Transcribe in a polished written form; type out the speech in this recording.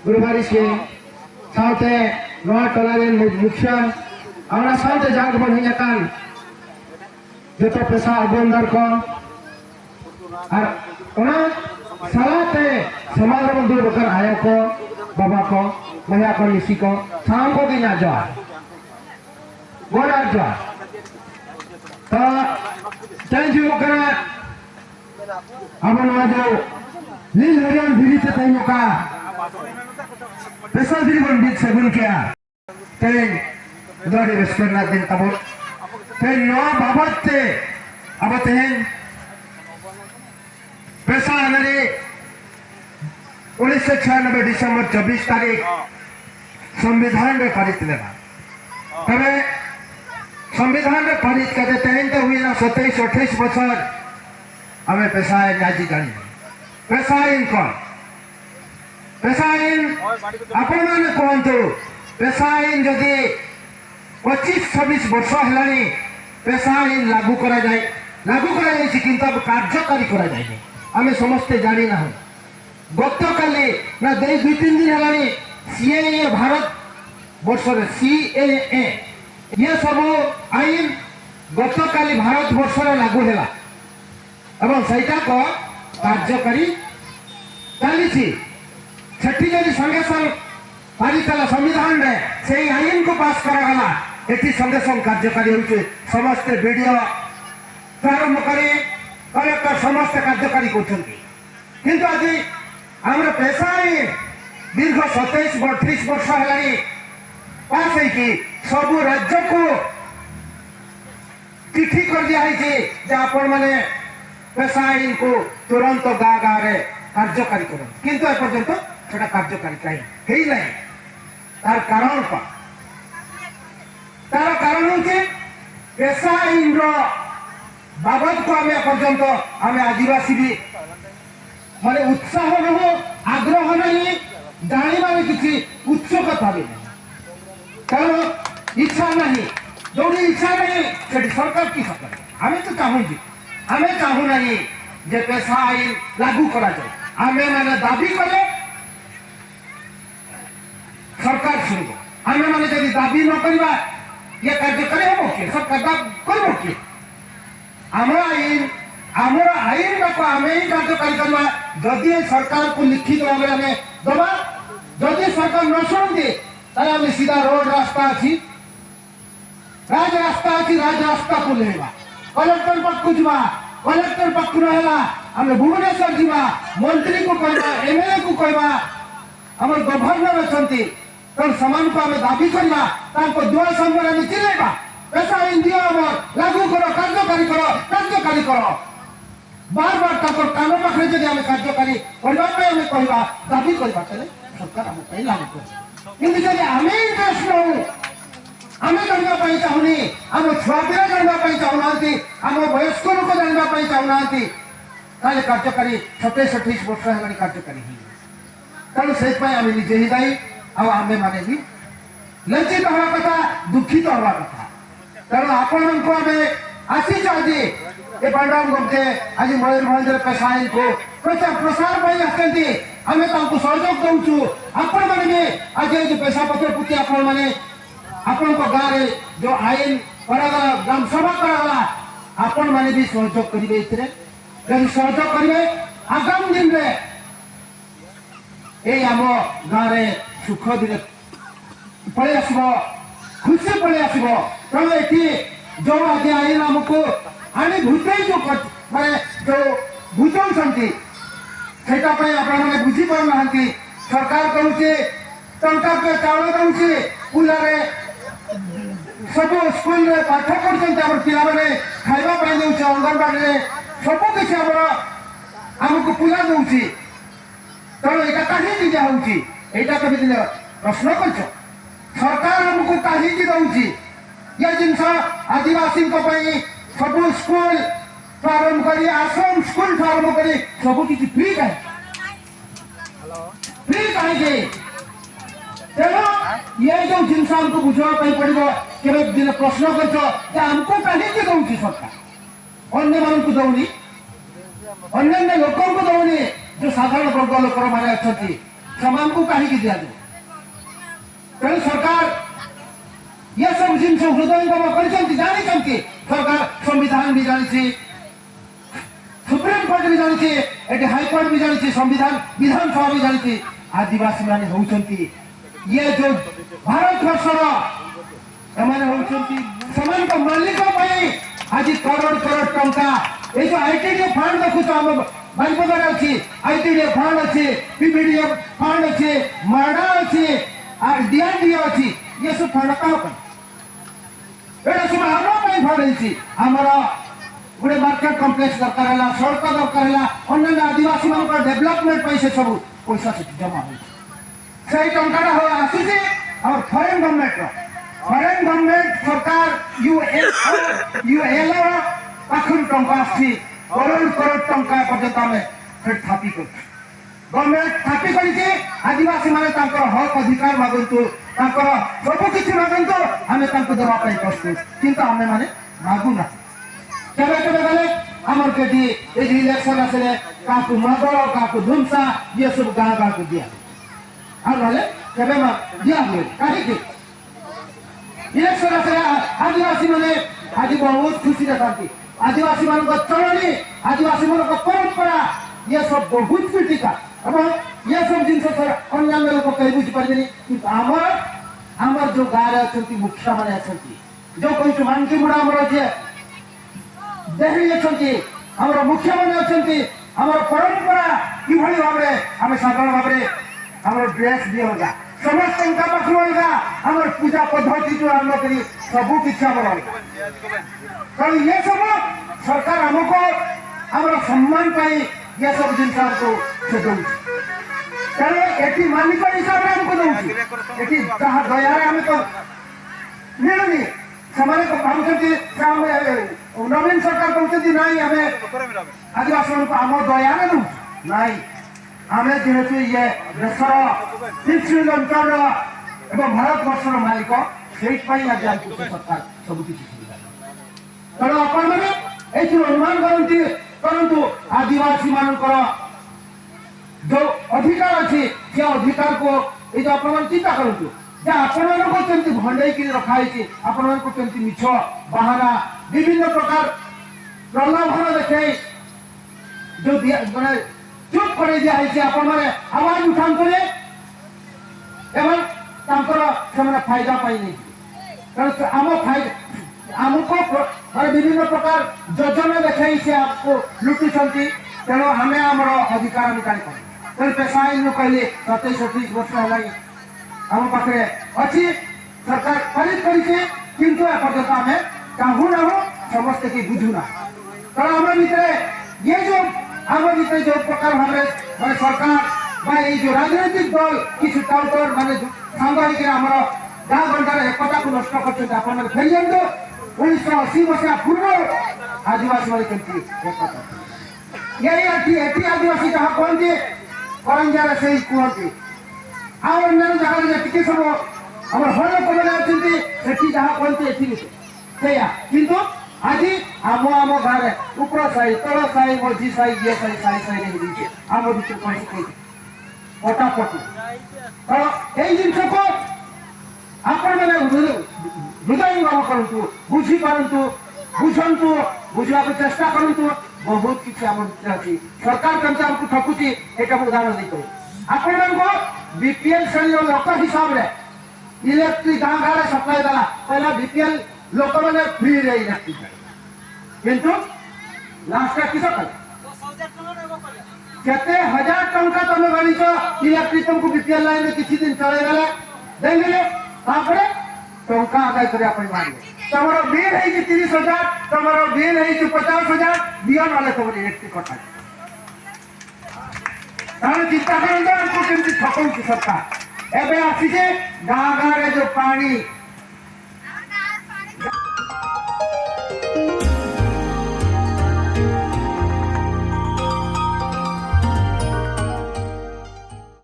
गुरुवारी सिंह साथते नोआ टोला मुखिया और साथते जहाँ को बन हेज जो पेशा अगुवानदार को और ओना सालाते समाज रे दुर्ब कर आयो को बाबा को महिला को मिसी को साम को गिना जोहार गोडार जोहार। तो thank you करा अब नोआ जो लील हरियान धीरे ते का पेशा धीरे बन बीच सगुन किया तेन दोड़ी रेस्टोरेंट दिन तबो तेन नोआ बाबत ते अब तेन पेशा हमारे 1996 डिसेंबर 24 तारीख संविधान रे पारित लेना। तबे संविधान रे पारित करते तेन तो हुई ना 27-28 बछर हमें पेशा आइन आज जानी पेशा आइन कौन पेशा आइन आपण माने कहतु पेशा आइन जदि 25-26 वर्ष हेलानी पेशा आइन लागू करा जाए लागू करा जाए किंतु कार्यकारी करा जाए आमे समस्ते जानी ना गतकाली ना 2-3 दिन हेलानी सीएए भारत वर्ष सीएए ये सब आइन गतकाली भारत वर्ष लागू हेला এবং সেইটাক কার্যকারী চালিছি। সেটি যদি সঙ্গে সঙ্গে পারিত ହେଲା संविधान रे सेई आइन को पास करागला एठी संगे संग कार्यकारी होचे समस्त वीडियो प्रारंभ करी कलेक्टर समस्त कार्यकारी करछन्ती। किंतु आज ଆମର पेशा आइन दीर्घ 27-28 वर्ष हेलानी पास होइकी सबु राज्य को चिठी कर दिया होइछि जे आपण माने पेशा आइन को तुरंत गाँ गाँ रे कार्यकारी करन, किंतु एपर्यंत सेटा कार्यकारी काई हेई नाही। तार कारण का तार कारण होचे पेशा आइन रो बाबद को आमे एपर्यंत आमे आदिवासी भी माने उत्साह नहो आग्रह नहीं जानिबार किछि उत्सुकता भी नहीं, कारण इच्छा नहीं जोड़ी इच्छा नहीं सेठी सरकार की सरकार आमे तो चाहूँ आमे चाहू नहीं जे पेशा आइन लागू करा जाए आमे माने दाबी करे सरकार शुणब आमे माने जदि दाबी न करबा ये कार्यकारी हम कि सरकार करब कि आमर आइन टाक आमे ही कार्यकारी करवा। जदि सरकार को लिखित भाव आमे दबा जदि सरकार न शुणती ताहले आमे सीधा रोड रास्ता अछि राज रास्ता अछि राज रास्ता को लेवा कलेक्टर पाखକୁ ଯିବା कलेक्टर पाखକୁ नहेला आमे भुवनेश्वर ଯିବା मंत्री को कहबा एमएलए को कहबा हमर गवर्नर अछंती तेणु सेमानको आमे दाबी करबा तांको दुआ सामने आमे चिल्लाइबा पेशा आइन दियो हमर लागू करो कार्यकारी करो कार्यकारी करो बार बार तांकर कान पाखरे जदि आमे कार्यकारी करबा पाई आमे कहबा दाबी करबा ताहले सरकार आम पाई लागू करबो। किन्तु जदि आमे इंटरेस्ट नहु आमे जानिବା ପାଇଁ ଚାହୁଁନି ଆମ ଛୁଆ ପିଲା ଜାଣିବା ପାଇଁ ଚାହୁଁନାହାନ୍ତି ଆମ ବୟସ୍କ ଲୋକ ଜାଣିବା ପାଇଁ ଚାହୁଁନାହାନ୍ତି ତାହେଲେ କାର୍ଯ୍ୟକାରୀ 27-28 ବର୍ଷ ହେଲାଣି କାର୍ଯ୍ୟକାରୀ ହେଇନି। ତେଣୁ ସେଇଥିପାଇଁ ଆମେ ନିଜେ ହିଁ ଦାୟୀ ଆଉ ଆମେମାନେ ବି ଲଜ୍ଜିତ ହେବା କଥା ଦୁଃଖିତ ହେବା କଥା। ତେଣୁ ଆପଣଙ୍କୁ ଆମେ ଆସିଛୁ ଆଜି ଏ ପାଣ୍ଡାମ ଗମକେ ଆଜି ମୟୂରଭଞ୍ଜରେ ପେଶା ଆଇନକୁ ପ୍ରଚାର ପ୍ରସାର ପାଇଁ ଆସିଛନ୍ତି ଆମେ ତାଙ୍କୁ ସହଯୋଗ ଦେଉଛୁ। ଆପଣମାନେ ବି ଆଜି ଏଇ ଯେଉଁ ପେଶା ପତ୍ର ପ୍ରତି ଆପଣମାନେ ଆପଣଙ୍କ ଗାଁରେ ଯେଉଁ ଆଇନ କରାଗଲା ଗ୍ରାମ ସଭା କରାଗଲା ଆପଣମାନେ ବି ସହଯୋଗ କରିବେ। ଏଥିରେ ଯଦି ସହଯୋଗ କରିବେ ଆଗାମୀ ଦିନରେ ଏଇ ଆମ ଗାଁରେ ସୁଖ ଦିନ ପଳେଇ ଆସିବ ଖୁସି ପଳେଇ ଆସିବ। ତେଣୁ ଏଠି ଯେଉଁ ଆଜି ଆଇନ ଆମକୁ ଆଣି ଭୂତେଇ ଯେଉଁ ମାନେ ଯେଉଁ ବୁଝାଉଛନ୍ତି ସେଇଟା ପାଇଁ ଆପଣମାନେ ବୁଝିପାରୁନାହାନ୍ତି। ସରକାର କହୁଛି ଟଙ୍କାକେ ଚାଉଳ ଦେଉଛି କୁଲାରେ ସବୁ ସ୍କୁଲରେ ପାଠ ପଢୁଛନ୍ତି ଆମର ପିଲାମାନେ ଖାଇବା ପାଇଁ ଦେଉଛି ଅଙ୍ଗନବାଡ଼ିରେ ସବୁ କିଛି ଆମର ଆମକୁ ପୁଲା ଦେଉଛି। ତେଣୁ ଏଇଟା କାହିଁକି ଦିଆହେଉଛି ଏଇଟା କେବେ ଦିନେ ପ୍ରଶ୍ନ କରିଛ? ସରକାର ଆମକୁ କାହିଁକି ଦେଉଛି ଇଏ ଜିନିଷ? ଆଦିବାସୀଙ୍କ ପାଇଁ ସବୁ ସ୍କୁଲ ଆରମ୍ଭ କରି ଆଶ୍ରମ ସ୍କୁଲ ଆରମ୍ଭ କରି ସବୁ କିଛି ଫ୍ରି କାହିଁକି ଫ୍ରି କାହିଁକି? ତେଣୁ ଇଏ ଯୋଉ ଜିନିଷ ଆମକୁ ବୁଝିବା ପାଇଁ ପଡିବ। କେବେ ଦିନେ ପ୍ରଶ୍ନ କରିଛ ଯେ ଆମକୁ କାହିଁକି ଦଉଛି ସରକାର ଅନ୍ୟମାନଙ୍କୁ ଦଉନି ଅନ୍ୟାନ୍ୟ ଲୋକଙ୍କୁ ଦଉନି ଯୋଉ ସାଧାରଣ ବର୍ଗ ଲୋକମାନେ ଅଛନ୍ତି ସେମାନଙ୍କୁ କାହିଁକି ଦିଆଯିବ? ତେଣୁ ସରକାର ଏସବୁ ଜିନିଷ ହୃଦୟଙ୍ଗମ କରିଛନ୍ତି, ଜାଣିଛନ୍ତି। ସରକାର ସମ୍ବିଧାନ ବି ଜାଣିଛି, ସୁପ୍ରିମକୋର୍ଟ ବି ଜାଣିଛି, ଏଠି ହାଇକୋର୍ଟ ବି ଜାଣିଛି, ସମ୍ବିଧାନ ବିଧାନସଭା ବି ଜାଣିଛି। ଆଦିବାସୀ ମାନେ ହଉଛନ୍ତି ଇଏ ଯୋଉ ଭାରତବର୍ଷର, ଏମାନେ ହଉଛନ୍ତି ସେମାନଙ୍କ ମାଲିକ ପାଇଁ ଆଜି କରୋଡ଼ କରୋଡ଼ ଟଙ୍କା। ଏଇ ଯୋଉ ଆଇଟିଡିଏ ଫଣ୍ଡ ଦେଖୁଛ, ଆମ ବାରିପଦାରେ ଅଛି ଆଇଟିଡିଏ ଫଣ୍ଡ ଅଛି, ପିଭିଡିଏ ଫଣ୍ଡ ଅଛି, ମାଡା ଅଛି, আর ଡିଆରଡିଏ ଅଛି। ଇଏ ସବୁ ଫଣ୍ଡ କାହା ପାଇଁ? ଏଇଟା ସବୁ ଆମ ପାଇଁ ଫଣ୍ଡ ହେଇଛି। ଆମର ଗୋଟେ ମାର୍କେଟ କମ୍ପ୍ଲେକ୍ସ ଦରକାର ହେଲା, ସଡ଼କ ଦରକାର ହେଲା, ଅନ୍ୟାନ୍ୟ ଆଦିବାସୀ ମାନଙ୍କର ଡେଭଲପମେଣ୍ଟ ପାଇଁ ସେ ସବୁ ପଇସା ସେଠି ଜମା ହଉଛି। ସେଇ ଟଙ୍କାଟା ଆସୁଛି ଆମର ଫରେନ୍ ଗଭର୍ଣ୍ଣମେଣ୍ଟର, ଫରେନ୍ ଗଭର୍ଣ୍ଣମେଣ୍ଟ ସରକାର ୟୁଏଲ ପାଖରୁ ଟଙ୍କା ଆସୁଛି। କରୋଡ଼ କରୋଡ଼ ଟଙ୍କା ପର୍ଯ୍ୟନ୍ତ ଆମେ ସେଠି ଥାପି କରୁଛୁ, ଗଭର୍ଣ୍ଣମେଣ୍ଟ ଥାପି କରିଛି। ଆଦିବାସୀ ମାନେ ତାଙ୍କର ହକ ଅଧିକାର ମାଗନ୍ତୁ, ତାଙ୍କର ସବୁ କିଛି ମାଗନ୍ତୁ, ଆମେ ତାଙ୍କୁ ଦେବା ପାଇଁ ପ୍ରସ୍ତୁତ। କିନ୍ତୁ ଆମେ ମାନେ ମାଗୁନା। କେବେ କେବେ ଗଲେ ଆମର କେଠି ଏଇ ଇଲେକ୍ସନ ଆସିଲେ କାହାକୁ ମାଦଳ, କାହାକୁ ଧୁମସା, ଇଏ ସବୁ ଗାଁ ଗାଁକୁ ଦିଆ, ଆଉ ନହେଲେ କେବେ ଦିଆ ହୁଏ। କାହିଁକି? ଇଲେକ୍ସନ ଆସିଲେ ଆଦିବାସୀ ମାନେ ଆଜି ବହୁତ ଖୁସିରେ ଥାନ୍ତି। ଆଦିବାସୀ ମାନଙ୍କ ଚଳଣି, ଆଦିବାସୀ ମାନଙ୍କ ପରମ୍ପରା, ଇଏ ସବୁ ବହୁତ କ୍ରିଟିକାଲ ଏବଂ ଇଏ ସବୁ ଜିନିଷ ଅନ୍ୟାନ୍ୟ ଲୋକ କେହି ବୁଝିପାରିବେନି। କିନ୍ତୁ ଆମର ଯୋଉ ଗାଁରେ ଅଛନ୍ତି, ମୁଖିଆ ମାନେ ଅଛନ୍ତି, ଯୋଉ କହୁଛୁ ମାନକି ବୁଢ଼ା, ଆମର ଯିଏ ଦେହୀ ଅଛନ୍ତି, ଆମର ମୁଖିଆ ମାନେ ଅଛନ୍ତି, ଆମର ପରମ୍ପରା କିଭଳି ଭାବରେ ଆମେ ସାଧାରଣ ଭାବରେ, ଆମର ଡ୍ରେସ୍ ବି ଅଲଗା, ସମସ୍ତଙ୍କ ପାଖରୁ ଅଲଗା, ଆମର ପୂଜା ପଦ୍ଧତିଠୁ ଆରମ୍ଭ କରି ସବୁ କିଛି ଆମର ଅଲଗା। କାରଣ ଇଏ ସବୁ ସରକାର ଆମକୁ ଆମର ସମ୍ମାନ ପାଇଁ ଇଏ ସବୁ ଜିନିଷ ଆମକୁ ସେ ଦଉଛି। କାରଣ ଏଠି ମାଲିକ ହିସାବରେ ଆମକୁ ଦଉଛି, ଏଠି ଯାହା ଦୟାରେ ଆମେ ତ ମିଳୁନି। ସେମାନେ ଭାବୁଛନ୍ତି, ନବୀନ ସରକାର କହୁଛନ୍ତି, ନାଇଁ ଆମେ ଆଦିବାସୀମାନଙ୍କୁ ଆମ ଦୟାରେ ଦଉଛୁ। ନାଇଁ, ଆମେ ଯେହେତୁ ଇଏ ଦେଶର ସିଡ୍ୟୁଲ ଅଞ୍ଚଳର ଏବଂ ଭାରତବର୍ଷର ମାଲିକ, ସେଇଥିପାଇଁ ଆଜି ଆମକୁ ସେ ସରକାର ସବୁ କିଛି ସୁବିଧା। ତେଣୁ ଆପଣମାନେ ଏଇଥିରୁ ଅନୁମାନ କରନ୍ତୁ ଆଦିବାସୀ ମାନଙ୍କର ଯୋଉ ଅଧିକାର ଅଛି, ସେ ଅଧିକାରକୁ ଏଇ ଯୋଉ ଆପଣମାନେ ଚିନ୍ତା କରନ୍ତୁ ଯେ ଆପଣମାନଙ୍କୁ କେମିତି ଭଣ୍ଡେଇକିରି ରଖା ହେଇଛି, ଆପଣମାନଙ୍କୁ କେମିତି ମିଛ ବାହାନା, ବିଭିନ୍ନ ପ୍ରକାର ପ୍ରଲୋଭନ ଦେଖେଇ ଯୋଉ ମାନେ ଚୁପ୍ କରେଇ ଦିଆହେଇଛି। ଆପଣମାନେ ଆୱାଜ ଉଠାନ୍ତୁନି ଏବଂ ତାଙ୍କର ସେମାନେ ଫାଇଦା ପାଇ ନେଇଯିବେ। କାରଣ ଆମ ଫାଇଦା ଆମକୁ ମାନେ ବିଭିନ୍ନ ପ୍ରକାର ଯୋଜନା ଦେଖେଇ ସେ ଆମକୁ ଲୁଟୁଛନ୍ତି। ତେଣୁ ଆମେ ଆମର ଅଧିକାର ଆମେ ଜାଣିପାରୁ। ତେଣୁ ପେସା ଆଇନ କହିଲି, 27 28 ବର୍ଷ ହେଲାଣି ଆମ ପାଖରେ ଅଛି, ସରକାର ପାରିତ କରିছে, କିନ୍ତୁ ଏପର୍ଯ୍ୟନ୍ତ ଆମେ ଚାହୁଁନାହୁଁ, ସମସ୍ତେ କେହି ବୁଝୁନା। କାରଣ ଆମ ଭିତରେ ଇଏ ଯୋଉ ଆମ ଭିତରେ ଯୋଉ ପ୍ରକାର ଭାବରେ ମାନେ ସରକାର ବା ଏଇ ଯୋଉ ରାଜନୈତିକ ଦଳ କିଛି ଟାଉଟର ମାନେ ସାଙ୍ଗ ହେଇକିରି ଆମର ଗାଁ ଗଣ୍ଡାର ଏକତାକୁ ନଷ୍ଟ କରିଛନ୍ତି। ଆପଣମାନେ ଫେରିଯାଆନ୍ତୁ 1980 ମସିହା ପୂର୍ବରୁ ଆଦିବାସୀ ମାନେ କେମିତି ଏକତା। ଏଇ ଏଠି ଆଦିବାସୀ ଯାହା କୁହନ୍ତି, କରଞ୍ଜାରେ ସେଇ କୁହନ୍ତି। ଆଉ ଅନ୍ୟାନ୍ୟ ଜାଗାରେ ଯେତିକି ସବୁ ଆମର ହଳ ଲୋକମାନେ ଅଛନ୍ତି, ସେଠି ଯାହା କୁହନ୍ତି ଏଠି ବି ସେଇଆ। କିନ୍ତୁ ଆଜି ଆମ ଗାଁରେ ଉପର ସାହି, ତଳ ସାହି, ମଝି ସାହି, ଇଏ ସାହି, ସାହି ସାହିରେ ହେଇଯାଇଛି। ଆମ ଭିତରେ କୌଣସି କେହି ପଟାପଟି। ତ ଏଇ ଜିନିଷକୁ ଆପଣମାନେ ହୃଦୟଙ୍ଗମ କରନ୍ତୁ, ବୁଝିପାରନ୍ତୁ, ବୁଝନ୍ତୁ, ବୁଝିବାକୁ ଚେଷ୍ଟା କରନ୍ତୁ। ବହୁତ କିଛି ଆମ ଭିତରେ ଅଛି। ସରକାର କେମିତି ଆମକୁ ଠକୁଛି, ଏଇଟା ମୁଁ ଉଦାହରଣ ଦେଇପାରିବି ଆପଣମାନଙ୍କୁ। ବିପିଏଲ ଶ୍ରେଣୀର ଲୋକ ହିସାବରେ ଇଲେକ୍ଟ୍ରିକ ଗାଁ ଗାଁରେ ସପ୍ଲାଏ ଦେଲା। କହିଲା ବିପିଏଲ ଲୋକମାନେ ଫ୍ରିରେ ଇଲେକ୍ଟ୍ରିକ, କିନ୍ତୁ ଲାଷ୍ଟରେ କିସ କଲେ? କେତେ ହଜାର ଟଙ୍କା ତମେ ଗଣିଛ ଇଲେକ୍ଟ୍ରିକ, ତମକୁ ବିପିଏଲ ଲାଇନରେ କିଛି ଦିନ ଚଳେଇଦେଲେ, ଦେଇଦେଲେ, ତାପରେ ଟଙ୍କା ଆଦାୟ କରିବା ପାଇଁ ବାହାରିଲେ। ତମର ବିଲ୍ ହେଇଛି 30,000, ତମର ବିଲ୍ ହେଇଛି 50,000, ଦିଅ, ନହେଲେ ତମର ଇଲେକ୍ଟ୍ରିକ କଟା। ତାହେଲେ ଚିନ୍ତା କରନ୍ତୁ ଆମକୁ କେମିତି ଠକଉଛି ସରକାର। ଏବେ ଆସିছে ଗାଁ ଗାଁରେ ଯୋଉ ପାଣି